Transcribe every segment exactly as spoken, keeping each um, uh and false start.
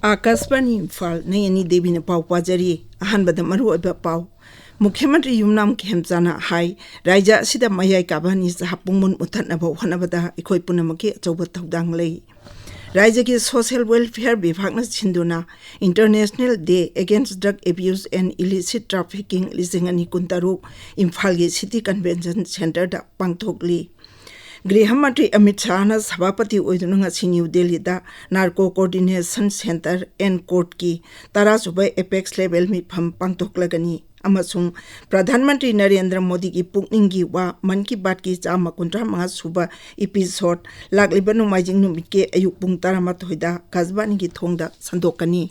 ꯑꯥꯀꯥꯁꯕꯥꯅꯤ ꯏꯝꯐꯥꯜ, ꯅꯩ ꯑꯅꯤ ꯗꯦꯕꯤꯅ ꯄꯥꯎ ꯄꯥꯖꯔꯤ꯫ ꯑꯍꯥꯟꯕꯗ ꯃꯔꯨꯑꯣꯏꯕ ꯄꯥꯎ꯫ ꯃꯨꯈ꯭ꯌ ꯃꯟꯇ꯭ꯔꯤ ꯌꯨꯝꯅꯥꯝ ꯈꯦꯝꯆꯥꯅ ꯍꯥꯏ, ꯔꯥꯏꯖ꯭ꯌ ꯑꯁꯤꯗ ꯃꯌꯥꯏ ꯀꯥꯕ ꯅꯤꯁꯥ ꯄꯨꯡꯃꯨꯠ ꯃꯨꯠꯊꯠꯅꯕ ꯍꯣꯠꯅꯕꯗ ꯑꯩꯈꯣꯏ ꯄꯨꯝꯅꯃꯛꯀꯤ ꯑꯆꯧꯕ ꯊꯧꯗꯥꯡ ꯂꯩ꯫ ꯔꯥꯏꯖ꯭ꯌꯒꯤ ꯁꯣꯁꯤꯌꯦꯜ ꯋꯦꯜꯐꯤꯌꯔ ꯕꯤꯚꯥꯒꯅ ꯁꯤꯟꯗꯨꯅ International Day Against Drug Abuse and Illicit Trafficking ꯂꯤꯁꯤꯡ ꯑꯅꯤ ꯀꯨꯟꯇꯔꯨꯛ ꯏꯝꯐꯥꯜꯒꯤ ꯁꯤꯇꯤ ꯀꯟꯚꯦꯟꯁꯟ ꯁꯦꯟꯇꯔꯗ ꯄꯥꯡꯊꯣꯛꯂꯤ꯫ ꯒ꯭ꯔꯤꯍ ꯃꯟꯇ꯭ꯔꯤ ꯑꯃꯤꯠ ꯁꯥꯍꯅ ꯁꯚꯥꯄꯇꯤ ꯑꯣꯏꯗꯨꯅ ꯉꯁꯤ ꯅ꯭ꯌꯨ ꯗꯦꯜꯂꯤꯗ ꯅꯥꯔꯀꯣ ꯀꯣꯑꯣꯔꯗꯤꯅꯦꯁꯟ ꯁꯦꯟꯇꯔ ꯑꯦꯟ ꯀꯣꯔꯠꯀꯤ ꯇꯔꯥꯁꯨꯕ ꯑꯦꯄꯦꯛꯁ ꯂꯦꯚꯦꯜ ꯃꯤꯐꯝ ꯄꯥꯡꯊꯣꯛꯂꯒꯅꯤ ꯑꯃꯁꯨꯡ ꯄ꯭ꯔꯙꯥꯟ ꯃꯟꯇ꯭ꯔꯤ ꯅꯔꯦꯟꯗ꯭ꯔ ꯃꯣꯗꯤꯒꯤ ꯄꯨꯛꯅꯤꯡꯒꯤ ꯋꯥ ꯃꯟ ꯀꯤ ꯕꯥꯠꯀꯤ ꯆꯥꯝꯃ ꯀꯨꯟꯊ꯭ꯔꯥ ꯃꯉꯥ ꯁꯨꯕ ꯏꯄꯤꯁꯣꯗ ꯂꯥꯛꯂꯤꯕ ꯅꯣꯡꯃꯥꯏꯖꯤꯡ ꯅꯨꯃꯤꯠꯀꯤ ꯑꯌꯨꯛ ꯄꯨꯡ ꯇꯔꯥꯃꯥꯊꯣꯏꯗ ꯑꯥꯀꯥꯁꯕꯥꯅꯤꯒꯤ ꯊꯣꯡꯗ ꯁꯟꯗꯣꯛꯀꯅꯤ꯫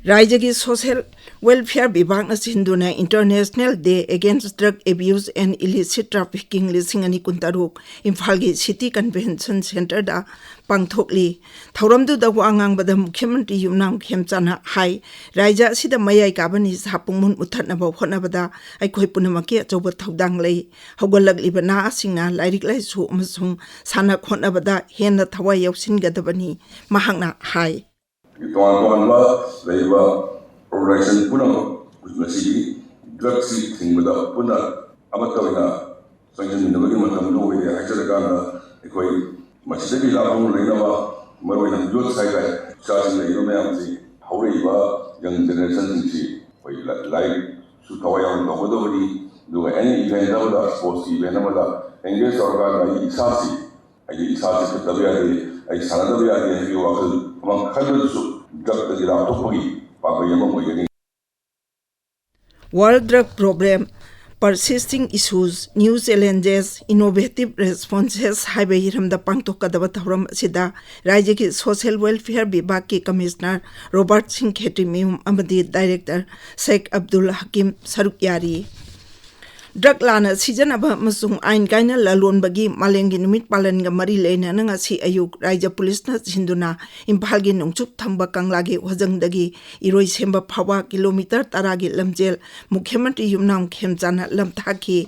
ꯔꯥꯏꯖ꯭ꯌꯒꯤ ꯁꯣꯁꯤꯌꯦꯜ ꯋꯦꯜꯐꯤꯌꯔ ꯕꯤꯚꯥꯒꯅ ꯁꯤꯟꯗꯨꯅ International Day Against Drug Abuse and Illicit Trafficking ꯂꯤꯁꯤꯡ ꯑꯅꯤ ꯀꯨꯟꯇꯔꯨꯛ ꯏꯝꯐꯥꯜꯒꯤ ꯁꯤꯇꯤ ꯀꯟꯚꯦꯟꯁꯟ ꯁꯦꯟꯇꯔꯗ ꯄꯥꯡꯊꯣꯛꯂꯤ꯫ ꯊꯧꯔꯝꯗꯨꯗ ꯋꯥ ꯉꯥꯡꯕꯗ ꯃꯨꯈ꯭ꯌ ꯃꯟꯇ꯭ꯔꯤ ꯌꯨꯝꯅꯥꯝ ꯈꯦꯝꯆꯥꯅ ꯍꯥꯏ, ꯔꯥꯏꯖ꯭ꯌ ꯑꯁꯤꯗ ꯃꯌꯥꯏ ꯀꯥꯕ ꯅꯤꯁꯥ ꯄꯨꯡꯃꯨꯠ ꯃꯨꯠꯊꯠꯅꯕ ꯍꯣꯠꯅꯕꯗ ꯑꯩꯈꯣꯏ ꯄꯨꯝꯅꯃꯛꯀꯤ ꯑꯆꯧꯕ ꯊꯧꯗꯥꯡ ꯂꯩ꯫ ꯍꯧꯒꯠꯂꯛꯂꯤꯕ ꯅꯍꯥꯁꯤꯡꯅ ꯂꯥꯏꯔꯤꯛ ꯂꯥꯏꯁꯨ ꯑꯃꯁꯨꯡ ꯁꯥꯟꯅ ꯈꯣꯠꯅꯕꯗ ꯍꯦꯟꯅ ꯊꯋꯥꯏ ꯌꯥꯎꯁꯤꯟꯒꯗꯕꯅꯤ, ꯃꯍꯥꯛꯅ ꯍꯥꯏ꯫ ꯇꯣꯉꯥꯟ ꯇꯣꯉꯥꯟꯕ ꯂꯩꯔꯤꯕ ꯑꯣꯔꯒꯅꯥꯏꯖꯦꯁꯟ ꯄꯨꯝꯅꯃꯛ ꯉꯁꯤꯗꯤ ꯗ꯭ꯔꯒꯁꯤ ꯊꯤꯡꯕꯗ ꯄꯨꯟꯅ ꯑꯃꯠꯇ ꯑꯣꯏꯅ ꯆꯪꯁꯤꯟꯃꯤꯟꯅꯕꯒꯤ ꯃꯇꯝꯗꯨ ꯑꯣꯏꯔꯦ ꯍꯥꯏꯖꯔꯀꯥꯟꯗ, ꯑꯩꯈꯣꯏ ꯃꯁꯤꯗꯒꯤ ꯂꯥꯞꯅ ꯂꯩꯅꯕ, ꯃꯔꯨꯑꯣꯏꯅ ꯌꯨꯠ ꯍꯥꯏꯇꯥꯔꯦ, ꯏꯆꯥꯁꯤꯡ ꯂꯩꯔꯤꯕ ꯃꯌꯥꯝꯁꯤ, ꯍꯧꯔꯛꯏꯕ ꯌꯪ ꯖꯦꯅꯦꯔꯦꯁꯟꯁꯤꯡꯁꯤ ꯑꯩꯈꯣꯏ ꯂꯥꯏꯔꯤꯛꯁꯨ ꯊꯋꯥꯏ ꯌꯥꯎꯅ ꯇꯧꯒꯗꯕꯅꯤ, ꯑꯗꯨꯒ ꯑꯦꯅꯤ ꯏꯚꯦꯟꯠ ꯑꯃꯗ, ꯁ꯭ꯄꯣꯔꯠꯁꯀꯤ ꯏꯚꯦꯟꯠ ꯑꯃꯗ ꯑꯦꯡꯒꯦꯖ ꯇꯧꯔꯀꯥꯟꯗ ꯑꯩ ꯏꯁꯥꯁꯤ ꯑꯩꯒꯤ ꯏꯁꯥꯁꯤ ꯐꯠꯇꯕ ꯌꯥꯗꯦ, ꯑꯩ ꯁꯥꯟꯅꯗꯕ ꯌꯥꯗꯦ ꯍꯥꯏꯕꯒꯤ ꯋꯥꯈꯜ ꯑꯃ ꯈꯟꯕꯗꯨꯁꯨ ꯗ꯭ꯔꯒꯇꯒꯤ ꯂꯥꯞꯊꯣꯛꯄꯒꯤ ꯄꯥꯝꯕꯩ ꯑꯃ ꯑꯣꯏꯒꯅꯤ꯫ World Drug Problem, Persisting Issues, New Challenges, Innovative Responses ꯍꯥꯏꯕ ꯍꯤꯔꯝꯗ ꯄꯥꯡꯊꯣꯛꯀꯗꯕ ꯊꯧꯔꯝ ꯑꯁꯤꯗ ꯔꯥꯏꯖ꯭ꯌꯒꯤ ꯁꯣꯁꯤꯌꯦꯜ ꯋꯦꯜꯐꯤꯌꯔ ꯕꯤꯚꯥꯒꯀꯤ ꯀꯃꯤꯁꯅꯔ ꯔꯣꯕꯥꯔꯠ ꯁꯤꯡ ꯈꯦꯇ꯭ꯔꯤꯃꯌꯨꯝ ꯑꯃꯗꯤ ꯗꯥꯏꯔꯦꯛꯇꯔ ꯁꯦꯈ ꯑꯕꯗꯨꯜ ꯍꯀꯤꯝ ꯁꯔꯨꯛ ꯌꯥꯔꯤ꯫ ꯗ꯭ꯔꯒ ꯂꯥꯟꯅ ꯁꯤꯖꯤꯟꯅꯕ ꯑꯃꯁꯨꯡ ꯑꯥꯏꯟ ꯀꯥꯏꯅ ꯂꯂꯣꯟꯕꯒꯤ ꯃꯥꯂꯦꯝꯒꯤ ꯅꯨꯃꯤꯠ ꯄꯥꯂꯟꯒ ꯃꯔꯤ ꯂꯩꯅꯅ ꯉꯁꯤ ꯑꯌꯨꯛ ꯔꯥꯏꯖ꯭ꯌ ꯄꯨꯂꯤꯁꯅ ꯁꯤꯟꯗꯨꯅ ꯏꯝꯐꯥꯜꯒꯤ ꯅꯣꯡꯆꯨꯞ ꯊꯪꯕ ꯀꯪꯂꯥꯒꯤ ꯍꯣꯖꯪꯗꯒꯤ ꯏꯔꯣꯏꯁꯦꯝꯕ ꯐꯥꯎꯕ ꯀꯤꯂꯣꯃꯤꯇꯔ ꯇꯔꯥꯒꯤ ꯂꯝꯖꯦꯜ ꯃꯨꯈ꯭ꯌ ꯃꯟꯇ꯭ꯔꯤ ꯌꯨꯝꯅꯥꯝ ꯈꯦꯝꯆꯥꯅ ꯂꯝꯊꯥꯈꯤ꯫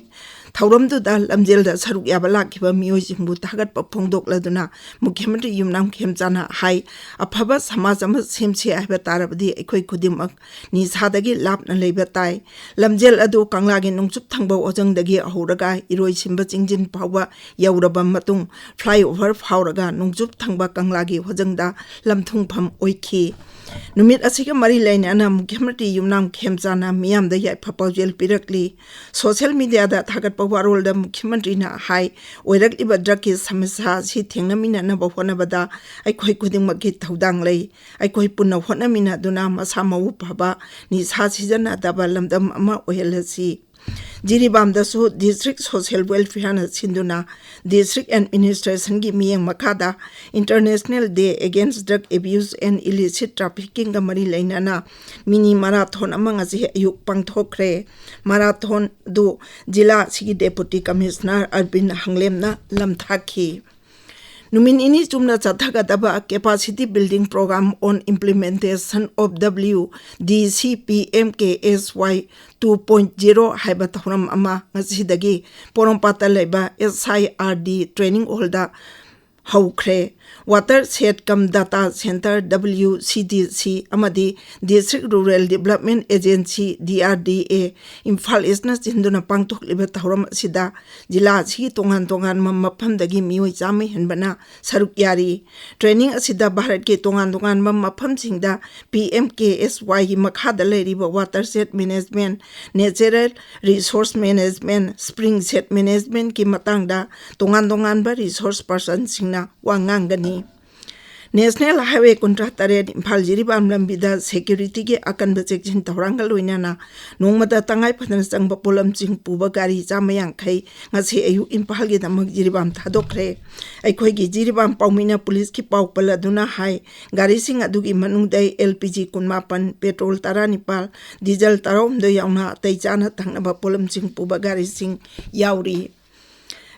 ꯊꯧꯔꯝꯗꯨꯗ ꯂꯝꯖꯦꯜꯗ ꯁꯔꯨꯛ ꯌꯥꯕ ꯂꯥꯛꯈꯤꯕ ꯃꯤꯑꯣꯏꯁꯤꯡꯕꯨ ꯊꯥꯒꯠꯄ ꯐꯣꯡꯗꯣꯛꯂꯗꯨꯅ ꯃꯨꯈ꯭ꯌ ꯃꯟꯇ꯭ꯔꯤ ꯌꯨꯝꯅꯥꯝ ꯈꯦꯝꯆꯥꯅ ꯍꯥꯏ, ꯑꯐꯕ ꯁꯃꯥꯖ ꯑꯃ ꯁꯦꯝꯁꯤ ꯍꯥꯏꯕ ꯇꯥꯔꯕꯗꯤ ꯑꯩꯈꯣꯏ ꯈꯨꯗꯤꯡꯃꯛ ꯅꯤꯁꯥꯗꯒꯤ ꯂꯥꯞꯅ ꯂꯩꯕ ꯇꯥꯏ꯫ ꯂꯝꯖꯦꯜ ꯑꯗꯨ ꯀꯪꯂꯥꯒꯤ ꯅꯣꯡꯆꯨꯞ ꯊꯪꯕ ꯍꯣꯖꯪꯗꯒꯤ ꯍꯧꯔꯒ ꯏꯔꯣꯏꯁꯤꯟꯕ ꯆꯤꯡꯖꯤꯟ ꯐꯥꯎꯕ ꯌꯧꯔꯕ ꯃꯇꯨꯡ flyover ꯐꯥꯎꯔꯒ ꯅꯣꯡꯆꯨꯞ ꯊꯪꯕ ꯀꯪꯂꯥꯒꯤ ꯍꯣꯖꯪꯗ ꯂꯝꯊꯨꯡꯐꯝ ꯑꯣꯏꯈꯤ꯫ ꯅꯨꯃꯤꯠ ꯑꯁꯤꯒ ꯃꯔꯤ ꯂꯩꯅꯅ ꯃꯨꯈ꯭ꯌ ꯃꯟꯇ꯭ꯔꯤ ꯌꯨꯝꯅꯥꯝ ꯈꯦꯝꯆꯥꯅ ꯃꯤꯌꯥꯝꯗ ꯌꯥꯏꯐ ꯄꯥꯎꯖꯦꯜ ꯄꯤꯔꯛꯂꯤ꯫ Social media ꯗ ꯊꯥꯒꯠꯄ ꯋꯥꯔꯣꯜꯗ ꯃꯨꯈ꯭ꯌ ꯃꯟꯇ꯭ꯔꯤꯅ ꯍꯥꯏ, ꯑꯣꯏꯔꯛꯂꯤꯕ drug ꯀꯤ ꯁꯃꯁ꯭ꯌꯥ ꯑꯁꯤ ꯊꯦꯡꯅꯃꯤꯟꯅꯅꯕ ꯍꯣꯠꯅꯕꯗ ꯑꯩꯈꯣꯏ ꯈꯨꯗꯤꯡꯃꯛꯀꯤ ꯊꯧꯗꯥꯡ ꯂꯩ꯫ ꯑꯩꯈꯣꯏ ꯄꯨꯟꯅ ꯍꯣꯠꯅꯃꯤꯟꯅꯗꯨꯅ ꯃꯁꯥ ꯃꯎ ꯐꯕ, ꯅꯤꯁꯥ ꯁꯤꯖꯤꯟꯅꯗꯕ ꯂꯝꯗꯝ ꯑꯃ ꯑꯣꯏꯍꯜꯂꯁꯤ꯫ ꯖꯤꯔꯤꯕꯥꯝꯗꯁꯨ District Social Welfare ꯅ ꯁꯤꯟꯗꯨꯅ District Administration ꯒꯤ ꯃꯤꯠꯌꯦꯡ ꯃꯈꯥꯗ International Day Against Drug Abuse and Illicit Trafficking ꯒ ꯃꯔꯤ ꯂꯩꯅꯅ mini marathon ꯑꯃ ꯉꯁꯤ ꯑꯌꯨꯛ ꯄꯥꯡꯊꯣꯛꯈ꯭ꯔꯦ꯫ Marathon ꯗꯨ ꯖꯤꯂꯥ ꯑꯁꯤꯒꯤ Deputy Commissioner ꯑꯔꯕꯤꯟ ꯍꯪꯂꯦꯝꯅ ꯂꯝꯊꯥꯈꯤ꯫ ꯅꯨꯃꯤꯠ ꯅꯤꯅꯤ ꯆꯨꯝꯅ ꯆꯠꯊꯒꯗꯕ Capacity Building Program on Implementation of W D C P M K S Y two point zero ꯍꯥꯏꯕ ꯊꯧꯔꯝ ꯑꯃ ꯉꯁꯤꯗꯒꯤ ꯄꯣꯔꯣꯝꯄꯥꯠꯇ ꯂꯩꯕ S I R D Training Hall ꯗ ꯍꯧꯈ꯭ꯔꯦ꯫ Watershed cum Data Centre W C D C ꯑꯃꯗꯤ District Rural Development Agency D R D A Imphal East ꯅ ꯁꯤꯟꯗꯨꯅ ꯄꯥꯡꯊꯣꯛꯂꯤꯕ ꯊꯧꯔꯝ ꯑꯁꯤꯗ ꯖꯤꯂꯥ ꯑꯁꯤꯒꯤ ꯇꯣꯉꯥꯟ ꯇꯣꯉꯥꯟꯕ ꯃꯐꯝꯗꯒꯤ ꯃꯤꯑꯣꯏ ꯆꯥꯝꯃ ꯍꯦꯟꯕꯅ ꯁꯔꯨꯛ ꯌꯥꯔꯤ꯫ Training ꯑꯁꯤꯗ ꯚꯥꯔꯠꯀꯤ ꯇꯣꯉꯥꯟ ꯇꯣꯉꯥꯟꯕ ꯃꯐꯝꯁꯤꯡꯗ P M K S Y ꯒꯤ ꯃꯈꯥꯗ ꯂꯩꯔꯤꯕ watershed management, natural resource management, springshed management ꯀꯤ ꯃꯇꯥꯡꯗ ꯇꯣꯉꯥꯟ ꯇꯣꯉꯥꯟꯕ resource person ꯁꯤꯡꯅ ꯋꯥ ꯉꯥꯡꯒꯅꯤ꯫ National Highway ꯀꯨꯟꯊ꯭ꯔꯥ ꯇꯔꯦꯠ ꯏꯝꯐꯥꯜ ꯖꯤꯔꯤꯕꯥꯝ ꯂꯝꯕꯤꯗ security ꯒꯤ ꯑꯀꯟꯕ ꯆꯦꯛꯁꯤꯟ ꯊꯧꯔꯥꯡꯒ ꯂꯣꯏꯅꯅ ꯅꯣꯡꯃꯗ ꯇꯉꯥꯏ ꯐꯗꯅ ꯆꯪꯕ ꯄꯣꯠꯂꯝꯁꯤꯡ ꯄꯨꯕ ꯒꯥꯔꯤ ꯆꯥꯝꯃ ꯌꯥꯡꯈꯩ ꯉꯁꯤ ꯑꯌꯨꯛ ꯏꯝꯐꯥꯜꯒꯤꯗꯃꯛ ꯖꯤꯔꯤꯕꯥꯝ ꯊꯥꯗꯣꯛꯈ꯭ꯔꯦ꯫ ꯑꯩꯈꯣꯏꯒꯤ ꯖꯤꯔꯤꯕꯥꯝ ꯄꯥꯎꯃꯤꯅ ꯄꯨꯂꯤꯁꯀꯤ ꯄꯥꯎ ꯄꯜꯂꯗꯨꯅ ꯍꯥꯏ, ꯒꯥꯔꯤꯁꯤꯡ ꯑꯗꯨꯒꯤ ꯃꯅꯨꯡꯗ L P G ꯀꯨꯟꯃꯥꯄꯟ, petrol ꯇꯔꯥꯅꯤꯄꯥꯜ, diesel ꯇꯔꯥꯍꯨꯝꯗꯣꯏ ꯌꯥꯎꯅ ꯑꯇꯩ ꯆꯥꯅ ꯊꯛꯅꯕ ꯄꯣꯠꯂꯝꯁꯤꯡ ꯄꯨꯕ ꯒꯥꯔꯤꯁꯤꯡ ꯌꯥꯎꯔꯤ꯫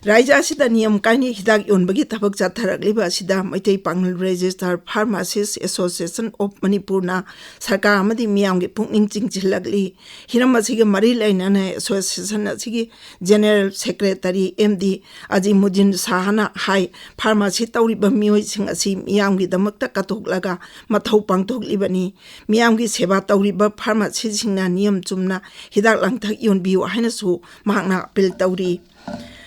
ꯔꯥꯏꯖ꯭ꯌ ꯑꯁꯤꯗ ꯅꯤꯌꯝ ꯀꯥꯏꯅ ꯍꯤꯗꯥꯛ ꯌꯣꯟꯕꯒꯤ ꯊꯕꯛ ꯆꯠꯊꯔꯛꯂꯤꯕ ꯑꯁꯤꯗ ꯃꯩꯇꯩ ꯄꯥꯉꯜ Registered Pharmacist Association of Manipurꯅ ꯁꯔꯀꯥꯔ ꯑꯃꯗꯤ ꯃꯤꯌꯥꯝꯒꯤ ꯄꯨꯛꯅꯤꯡ ꯆꯤꯡꯁꯤꯜꯂꯛꯂꯤ꯫ ꯍꯤꯔꯝ ꯑꯁꯤꯒ ꯃꯔꯤ ꯂꯩꯅꯅ association ꯑꯁꯤꯒꯤ General Secretary M D ꯑꯖꯤꯃꯨꯗꯤꯟ ꯁꯥꯍꯅ ꯍꯥꯏ, ꯐꯥꯔꯃꯥꯁꯤ ꯇꯧꯔꯤꯕ ꯃꯤꯑꯣꯏꯁꯤꯡ ꯑꯁꯤ ꯃꯤꯌꯥꯝꯒꯤꯗꯃꯛꯇ ꯀꯠꯊꯣꯛꯂꯒ ꯃꯊꯧ ꯄꯥꯡꯊꯣꯛꯂꯤꯕꯅꯤ꯫ ꯃꯤꯌꯥꯝꯒꯤ ꯁꯦꯕꯥ ꯇꯧꯔꯤꯕ ꯐꯥꯔꯃꯥꯁꯤꯁꯤꯡꯅ ꯅꯤꯌꯝ ꯆꯨꯝꯅ ꯍꯤꯗꯥꯛ ꯂꯥꯡꯊꯛ ꯌꯣꯟꯕꯤꯌꯨ ꯍꯥꯏꯅꯁꯨ ꯃꯍꯥꯛꯅ ꯑꯥꯄꯤꯜ ꯇꯧꯔꯤ꯫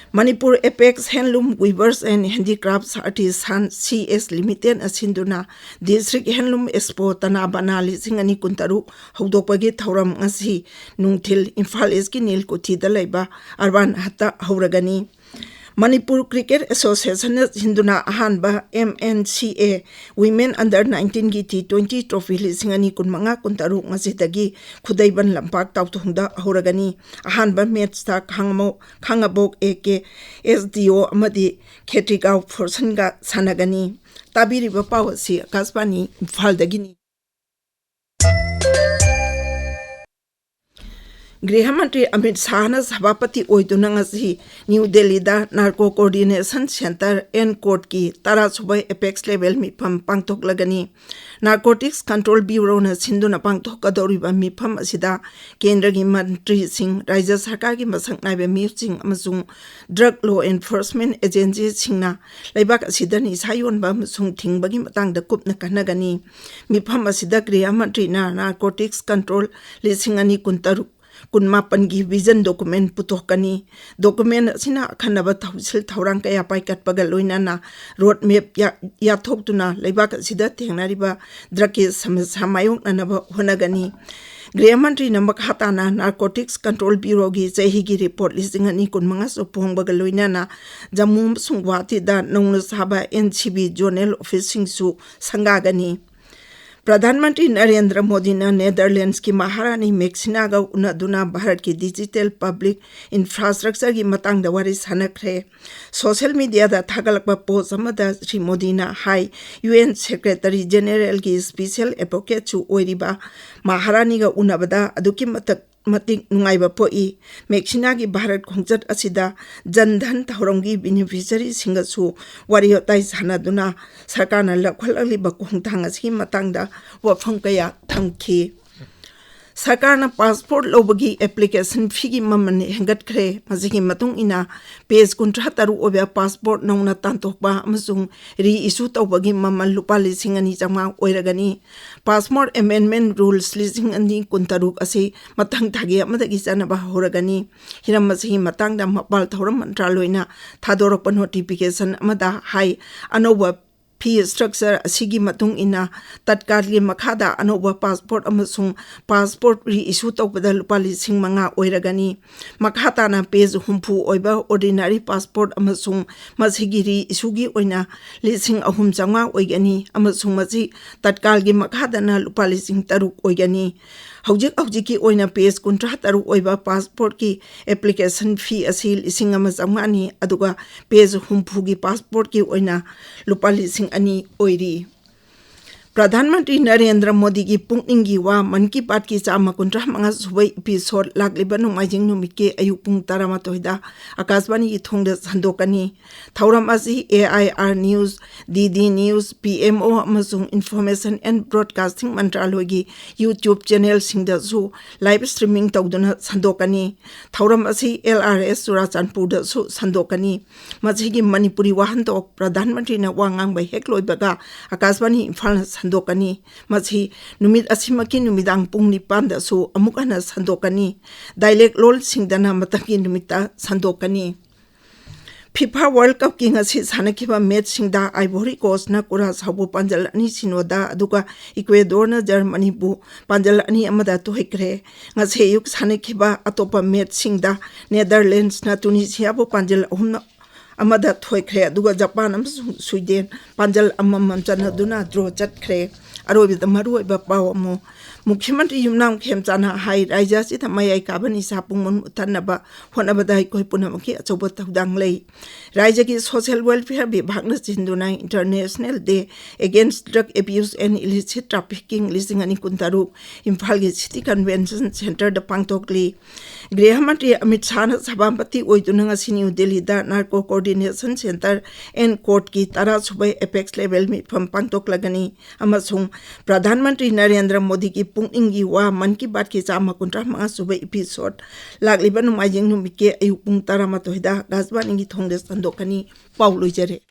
Manipur Apex Handloom Weavers and Handicrafts Artisans C S Limited ꯑꯁꯤꯟꯗꯨꯅ District Handloom Expo ꯇꯅꯥꯕꯅꯥ ꯂꯤꯁꯤꯡ ꯑꯅꯤ ꯀꯨꯟꯇꯔꯨꯛ ꯍꯧꯗꯣꯛꯄꯒꯤ ꯊꯧꯔꯝ ꯉꯁꯤ ꯅꯨꯡꯊꯤꯜ ꯏꯝꯐꯥꯜ ꯏꯁꯀꯤ ꯅꯤꯜꯀꯨꯊꯤꯗ ꯂꯩꯕ ꯑꯔꯕꯥꯟ ꯍꯠꯇ ꯍꯧꯔꯒꯅꯤ꯫ ꯃꯅꯤꯄꯨꯔ Cricket Associationꯅ ꯁꯤꯟꯗꯨꯅ ꯑꯍꯥꯟꯕ M N C A Women Under nineteenꯒꯤ T twenty trophy ꯂꯤꯁꯤꯡ ꯑꯅꯤ ꯀꯨꯟꯃꯉꯥ ꯀꯨꯟꯇꯔꯨꯛ ꯉꯁꯤꯗꯒꯤ ꯈꯨꯗꯩꯕꯟ ꯂꯝꯄꯥꯛ ꯇꯥꯎꯊꯣꯡꯗ ꯍꯧꯔꯒꯅꯤ꯫ ꯑꯍꯥꯟꯕ ꯃꯦꯠꯁꯇ ꯈꯥꯡꯉꯕꯣꯛ A K S D O ꯑꯃꯗꯤ ꯈꯦꯇ꯭ꯔꯤꯒꯥꯎ ꯐꯣꯔꯁꯟꯒ ꯁꯥꯟꯅꯒꯅꯤ꯫ ꯇꯥꯕꯤꯔꯤꯕ ꯄꯥꯎ ꯑꯁꯤ ꯑꯀꯥꯁꯕꯥꯅꯤ ꯏꯝꯐꯥꯜꯗꯒꯤꯅꯤ꯫ ꯒ꯭ꯔꯤꯍ ꯃꯟꯇ꯭ꯔꯤ ꯑꯃꯤꯠ ꯁꯥꯍꯅ ꯁꯚꯥꯄꯇꯤ ꯑꯣꯏꯗꯨꯅ ꯉꯁꯤ ꯅ꯭ꯌꯨ ꯗꯦꯜꯂꯤꯗ Narco Coordination Centre and Courtꯀꯤ ꯇꯔꯥꯁꯨꯕ Apex Level ꯃꯤꯐꯝ ꯄꯥꯡꯊꯣꯛꯂꯒꯅꯤ꯫ Narcotics Control Bureauꯅ ꯁꯤꯟꯗꯨꯅ ꯄꯥꯡꯊꯣꯛꯀꯗꯧꯔꯤꯕ ꯃꯤꯐꯝ ꯑꯁꯤꯗ ꯀꯦꯟꯗ꯭ꯔꯒꯤ ꯃꯟꯇ꯭ꯔꯤꯁꯤꯡ, ꯔꯥꯖ꯭ꯌ ꯁꯔꯀꯥꯔꯒꯤ ꯃꯁꯛ ꯅꯥꯏꯕ ꯃꯤꯑꯣꯏꯁꯤꯡ ꯑꯃꯁꯨꯡ drug law enforcement agencyꯁꯤꯡꯅ ꯂꯩꯕꯥꯛ ꯑꯁꯤꯗ ꯅꯤꯁꯥ ꯌꯣꯟꯕ ꯑꯃꯁꯨꯡ ꯊꯤꯡꯕꯒꯤ ꯃꯇꯥꯡꯗ ꯀꯨꯞꯅ ꯈꯟꯅꯒꯅꯤ꯫ ꯃꯤꯐꯝ ꯑꯁꯤꯗ ꯒ꯭ꯔꯤꯍ ꯃꯟꯇ꯭ꯔꯤꯅ Narcotics Control ꯂꯤꯁꯤꯡ ꯑꯅꯤ ꯀꯨꯟꯇꯔꯨꯛ ꯀꯨꯟꯃꯥꯄꯟꯒꯤ vision document ꯄꯨꯊꯣꯛꯀꯅꯤ꯫ Document ꯑꯁꯤꯅ ꯑꯈꯟꯅꯕ ꯊꯧꯁꯤꯜ ꯊꯧꯔꯥꯡ ꯀꯌꯥ ꯄꯥꯏꯈꯠꯄꯒ ꯂꯣꯏꯅꯅ road map ꯌꯥ-, ꯌꯥꯊꯣꯛꯇꯨꯅ ꯂꯩꯕꯥꯛ ꯑꯁꯤꯗ ꯊꯦꯡꯅꯔꯤꯕ drugꯀꯤ ꯁꯃꯁ꯭ꯌꯥ ꯃꯥꯌꯣꯛꯅꯅꯕ ꯍꯣꯠꯅꯒꯅꯤ꯫ ꯒ꯭ꯔꯤꯍ ꯃꯟꯇ꯭ꯔꯤꯅ ꯃꯈꯥ ꯇꯥꯅ Narcotics Control Bureauꯒꯤ ꯆꯍꯤꯒꯤ report ꯂꯤꯁꯤꯡ ꯑꯅꯤ ꯀꯨꯟꯃꯉꯥꯁꯨ ꯐꯣꯡꯕꯒ ꯂꯣꯏꯅꯅ ꯖꯝꯃꯨ ꯑꯃꯁꯨꯡ ꯒꯨꯋꯥꯍꯥꯇꯤꯗ ꯅꯧꯅ ꯁꯥꯕ N C B zonal officeꯁꯤꯡꯁꯨ ꯁꯪꯒꯥꯒꯅꯤ꯫ Pradhan Mantri Narendra ꯃꯣꯗꯤꯅ ꯅꯦꯗꯔꯂꯦꯟꯗꯁꯀꯤ ꯃꯍꯥꯔꯥꯅꯤ ꯃꯦꯛꯁꯤꯅꯥꯒ ꯎꯅꯗꯨꯅ ꯚꯥꯔꯠꯀꯤ digital public infrastructureꯒꯤ ꯃꯇꯥꯡꯗ ꯋꯥꯔꯤ ꯁꯥꯟꯅꯈ꯭ꯔꯦ꯫ Social mediaꯗ ꯊꯥꯒꯠꯂꯛꯄ post ꯑꯃꯗ ꯁ꯭ꯔꯤ ꯃꯣꯗꯤꯅ ꯍꯥꯏ, U N Secretary Generalꯒꯤ special advocateꯁꯨ ꯑꯣꯏꯔꯤꯕ ꯃꯍꯥꯔꯥꯅꯤꯒ ꯎꯅꯕꯗ ꯑꯗꯨꯛꯀꯤ ꯃꯇꯤꯛ ꯃꯇꯤꯛ ꯅꯨꯡꯉꯥꯏꯕ ꯄꯣꯛꯏ꯫ ꯃꯦꯛꯁꯤꯅꯥꯒꯤ ꯚꯥꯔꯠ ꯈꯣꯡꯆꯠ ꯑꯁꯤꯗ ꯖꯟ ꯙꯟ ꯊꯧꯔꯝꯒꯤ ꯕꯦꯅꯤꯐꯤꯁꯔꯤꯁꯤꯡꯒꯁꯨ ꯋꯥꯔꯤ ꯋꯥꯇꯥꯏ ꯁꯥꯟꯅꯗꯨꯅ ꯁꯔꯀꯥꯔꯅ ꯂꯧꯈꯠꯂꯛꯂꯤꯕ ꯈꯣꯡꯊꯥꯡ ꯑꯁꯤꯒꯤ ꯃꯇꯥꯡꯗ ꯋꯥꯐꯝ ꯀꯌꯥ ꯊꯝꯈꯤ꯫ ꯁꯔꯀꯥꯔꯅ ꯄꯥꯁꯄꯣꯔꯠ ꯂꯧꯕꯒꯤ ꯑꯦꯄ꯭ꯂꯤꯀꯦꯁꯟ ꯐꯤꯒꯤ ꯃꯃꯜ ꯍꯦꯟꯒꯠꯈ꯭ꯔꯦ꯫ ꯃꯁꯤꯒꯤ ꯃꯇꯨꯡ ꯏꯟꯅ ꯄꯦꯖ ꯀꯨꯟꯊ꯭ꯔꯥ ꯇꯔꯨꯛ ꯑꯣꯏꯕ ꯄꯥꯁꯄꯣꯔꯠ ꯅꯧꯅ ꯇꯥꯟꯊꯣꯛꯄ ꯑꯃꯁꯨꯡ ꯔꯤ ꯏꯁꯨ ꯇꯧꯕꯒꯤ ꯃꯃꯜ ꯂꯨꯄꯥ ꯂꯤꯁꯤꯡ ꯑꯅꯤ ꯆꯥꯝꯃꯉꯥ ꯑꯣꯏꯔꯒꯅꯤ꯫ ꯄꯥꯁꯄꯣꯔꯠ ꯑꯦꯃꯦꯟꯗꯃꯦꯟ ꯔꯨꯜꯁ ꯂꯤꯁꯤꯡ ꯑꯅꯤ ꯀꯨꯟꯇꯔꯨꯛ ꯑꯁꯤ ꯃꯊꯪ ꯊꯥꯒꯤ ꯑꯃꯗꯒꯤ ꯆꯠꯅꯕ ꯍꯧꯔꯒꯅꯤ꯫ ꯍꯤꯔꯝ ꯑꯁꯤꯒꯤ ꯃꯇꯥꯡꯗ ꯃꯄꯥꯜ ꯊꯧꯔꯝ ꯃꯟꯇ꯭ꯔꯥꯂꯣꯏꯅ ꯊꯥꯗꯣꯔꯛꯄ ꯅꯣꯇꯤꯐꯤꯀꯦꯁꯟ ꯑꯃꯗ ꯍꯥꯏ, ꯑꯅꯧꯕ ꯐꯤ ꯁ꯭ꯇ꯭ꯔꯛꯆꯔ ꯑꯁꯤꯒꯤ ꯃꯇꯨꯡ ꯏꯟꯅ ꯇꯠꯀꯥꯜꯒꯤ ꯃꯈꯥꯗ ꯑꯅꯧꯕ ꯄꯥꯁꯄꯣꯔꯠ ꯑꯃꯁꯨꯡ ꯄꯥꯁꯄꯣꯔꯠ ꯔꯤ ꯏꯁꯨ ꯇꯧꯕꯗ ꯂꯨꯄꯥ ꯂꯤꯁꯤꯡ ꯃꯉꯥ ꯑꯣꯏꯔꯒꯅꯤ꯫ ꯃꯈꯥ ꯇꯥꯅ ꯄꯦꯖ ꯍꯨꯝꯐꯨ ꯑꯣꯏꯕ ꯑꯣꯔꯗꯤꯅꯔꯤ ꯄꯥꯁꯄꯣꯔꯠ ꯑꯃꯁꯨꯡ ꯃꯁꯤꯒꯤ ꯔꯤ ꯏꯁꯨꯒꯤ ꯑꯣꯏꯅ ꯂꯤꯁꯤꯡ ꯑꯍꯨꯝ ꯆꯥꯝꯃꯉꯥ ꯑꯣꯏꯒꯅꯤ ꯑꯃꯁꯨꯡ ꯃꯁꯤ ꯇꯠꯀꯥꯜꯒꯤ ꯃꯈꯥꯗꯅ ꯂꯨꯄꯥ ꯂꯤꯁꯤꯡ ꯇꯔꯨꯛ ꯑꯣꯏꯒꯅꯤ꯫ ꯍꯧꯖꯤꯛ ꯍꯧꯖꯤꯛꯀꯤ ꯑꯣꯏꯅ ꯄꯦꯖ ꯀꯨꯟꯊ꯭ꯔꯥ ꯇꯔꯨꯛ ꯑꯣꯏꯕ ꯄꯥꯁꯄꯣꯔꯠꯀꯤ ꯑꯦꯄ꯭ꯂꯤꯀꯦꯁꯟ ꯐꯤ ꯑꯁꯤ ꯂꯤꯁꯤꯡ ꯑꯃ ꯆꯥꯝꯃꯉꯥꯅꯤ, ꯑꯗꯨꯒ ꯄꯦꯖ ꯍꯨꯝꯐꯨꯒꯤ ꯄꯥꯁꯄꯣꯔꯠꯀꯤ ꯑꯣꯏꯅ ꯂꯨꯄꯥ ꯂꯤꯁꯤꯡ ꯑꯅꯤ ꯑꯣꯏꯔꯤ꯫ ꯄ꯭ꯔꯙꯥꯟ ꯃꯟꯇ꯭ꯔꯤ ꯅꯔꯦꯟꯗ꯭ꯔ ꯃꯣꯗꯤꯒꯤ ꯄꯨꯛꯅꯤꯡꯒꯤ ꯋꯥ ꯃꯟ ꯀꯤ ꯕꯥꯠꯀꯤ ꯆꯥꯝꯃ ꯀꯨꯟꯊ꯭ꯔꯥ ꯃꯉꯥ ꯁꯨꯕ ꯏꯄꯤꯁꯣꯗ ꯂꯥꯛꯂꯤꯕ ꯅꯣꯡꯃꯥꯏꯖꯤꯡ ꯅꯨꯃꯤꯠꯀꯤ ꯑꯌꯨꯛ ꯄꯨꯡ ꯇꯔꯥꯃꯥꯊꯣꯏꯗ ꯑꯀꯥꯁꯕꯥꯅꯤꯒꯤ ꯊꯣꯡꯗ ꯁꯟꯗꯣꯛꯀꯅꯤ꯫ ꯊꯧꯔꯝ ꯑꯁꯤ A I R news, D D news, P M O ꯑꯃꯁꯨꯡ ꯏꯟꯐꯣꯔꯃꯦꯁꯟ ꯑꯦꯟ ꯕ꯭ꯔꯣꯗꯀꯥꯁꯇꯤꯡ ꯃꯟꯇ꯭ꯔꯥꯂꯣꯏꯒꯤ ꯌꯨꯇ꯭ꯌꯨꯕ ꯆꯦꯅꯦꯜꯁꯤꯡꯗꯁꯨ ꯂꯥꯏꯚ ꯁ꯭ꯇ꯭ꯔꯤꯃꯤꯡ ꯇꯧꯗꯨꯅ ꯁꯟꯗꯣꯛꯀꯅꯤ꯫ ꯊꯧꯔꯝ ꯑꯁꯤ ꯑꯦꯜ ꯑꯥꯔ ꯑꯦꯁ ꯆꯨꯔꯥꯆꯥꯟꯄꯨꯔꯗꯁꯨ ꯁꯟꯗꯣꯛꯀꯅꯤ꯫ ꯃꯁꯤꯒꯤ ꯃꯅꯤꯄꯨꯔꯤ ꯋꯥꯍꯟꯊꯣꯛ ꯄ꯭ꯔꯙꯥꯟ ꯃꯟꯇ꯭ꯔꯤꯅ ꯋꯥ ꯉꯥꯡꯕ ꯍꯦꯛ ꯂꯣꯏꯕꯒ ꯑꯀꯥꯁꯕꯥꯅꯤ ꯏꯝꯐꯥꯜꯅ ꯁꯟꯗꯣꯛꯀꯅꯤ꯫ ꯃꯁꯤ ꯅꯨꯃꯤꯠ ꯑꯁꯤꯃꯛꯀꯤ ꯅꯨꯃꯤꯗꯥꯡ ꯄꯨꯡ ꯅꯤꯄꯥꯟꯗꯁꯨ ꯑꯃꯨꯛ ꯍꯟꯅ ꯁꯟꯗꯣꯛꯀꯅꯤ꯫ ꯗꯥꯏꯂꯦꯛ ꯂꯣꯜꯁꯤꯡꯗꯅ ꯃꯊꯪꯒꯤ ꯅꯨꯃꯤꯠꯇ ꯁꯟꯗꯣꯛꯀꯅꯤ꯫ ꯐꯤꯐꯥ ꯋꯥꯔꯜ ꯀꯞꯀꯤ ꯉꯁꯤ ꯁꯥꯟꯅꯈꯤꯕ ꯃꯦꯆꯁꯤꯡꯗ ꯑꯥꯏꯚꯣꯔꯤ ꯀꯣꯁꯅ ꯀꯨꯔꯥꯁꯥꯎꯕꯨ ꯄꯥꯟꯖꯜ ꯑꯅꯤ ꯁꯤꯅꯣꯗ, ꯑꯗꯨꯒ ꯏꯀ꯭ꯋꯦꯗꯣꯔꯅ ꯖꯔꯃꯅꯤꯕꯨ ꯄꯥꯟꯖꯜ ꯑꯅꯤ ꯑꯃꯗ ꯊꯣꯏꯈ꯭ꯔꯦ꯫ ꯉꯁꯤ ꯑꯌꯨꯛ ꯁꯥꯟꯅꯈꯤꯕ ꯑꯇꯣꯞꯄ ꯃꯦꯆꯁꯤꯡꯗ ꯅꯦꯗꯔꯂꯦꯟꯁꯅ ꯇꯨꯅꯤꯁꯤꯌꯥꯕꯨ ꯄꯥꯟꯖꯜ ꯑꯍꯨꯝ ꯑꯃꯗ ꯊꯣꯏꯈ꯭ꯔꯦ, ꯑꯗꯨꯒ ꯖꯄꯥꯟ ꯑꯃꯁꯨꯡ ꯁ꯭ꯋꯤꯗꯦꯟ ꯄꯥꯟꯖꯜ ꯑꯃꯃꯝ ꯆꯟꯅꯗꯨꯅ ꯗ꯭ꯔꯣ ꯆꯠꯈ꯭ꯔꯦ꯫ ꯑꯔꯣꯏꯕꯗ ꯃꯔꯨꯑꯣꯏꯕ ꯄꯥꯎ ꯑꯃꯨꯛ, ꯃꯨꯈ꯭ꯌ ꯃꯟꯇ꯭ꯔꯤ ꯌꯨꯝꯅꯥꯝ ꯈꯦꯝꯆꯥꯟꯅ ꯍꯥꯏ, ꯔꯥꯖ꯭ꯌ ꯑꯁꯤꯗ ꯃꯌꯥꯏ ꯀꯥꯕ ꯅꯤꯁꯥ ꯄꯨꯡ ꯃꯨꯟ ꯃꯨꯠꯊꯠꯅꯕ ꯍꯣꯠꯅꯕꯗ ꯑꯩꯈꯣꯏ ꯄꯨꯝꯅꯃꯛꯀꯤ ꯑꯆꯧꯕ ꯊꯧꯗꯥꯡ ꯂꯩ꯫ ꯔꯥꯖ꯭ꯌꯒꯤ ꯁꯣꯁꯤꯌꯦꯜ ꯋꯦꯜꯐꯤꯌꯔ ꯕꯤꯚꯥꯒꯅ ꯁꯤꯟꯗꯨꯅ International Day Against Drug Abuse and Illicit Trafficking ꯂꯤꯁꯤꯡ ꯑꯅꯤ ꯀꯨꯟꯇꯔꯨꯛ ꯏꯝꯐꯥꯜꯒꯤ ꯁꯤꯇꯤ ꯀꯟꯚꯦꯟꯁꯟ ꯁꯦꯟꯇꯔꯗ ꯄꯥꯡꯊꯣꯛꯂꯤ꯫ ꯒ꯭ꯔꯤꯍ ꯃꯟꯇ꯭ꯔꯤ ꯑꯃꯤꯠ ꯁꯥꯍꯅ ꯁꯚꯥꯄꯇꯤ ꯑꯣꯏꯗꯨꯅ ꯉꯁꯤ ꯅ꯭ꯌꯨ ꯗꯦꯜꯂꯤꯗ Narco Coordination Centre and Courtꯀꯤ ꯇꯔꯥ ꯁꯨꯕ apex level ꯃꯤꯐꯝ ꯄꯥꯡꯊꯣꯛꯂꯒꯅꯤ ꯑꯃꯁꯨꯡ ꯄ꯭ꯔꯙꯥꯟ ꯃꯟꯇ꯭ꯔꯤ ꯅꯔꯦꯟꯗ꯭ꯔ ꯃꯣꯗꯤꯒꯤ ꯄꯨꯛꯅꯤꯡꯒꯤ ꯋꯥ ꯃꯟ ꯀꯤ ꯕꯥꯠꯀꯤ ꯆꯥꯝꯃ ꯀꯨꯟꯊ꯭ꯔꯥ ꯃꯉꯥ ꯁꯨꯕ episode ꯂꯥꯛꯂꯤꯕ ꯅꯣꯡꯃꯥꯏꯖꯤꯡ ꯅꯨꯃꯤꯠꯀꯤ ꯑꯌꯨꯛ ꯄꯨꯡ ꯇꯔꯥꯃꯥꯊꯣꯏꯗ ꯑꯀꯥꯁꯕꯥꯅꯤꯒꯤ ꯊꯣꯡꯗ ꯁꯟꯗꯣꯛꯀꯅꯤ꯫ ꯄꯥꯎ ꯂꯣꯏꯖꯔꯦ꯫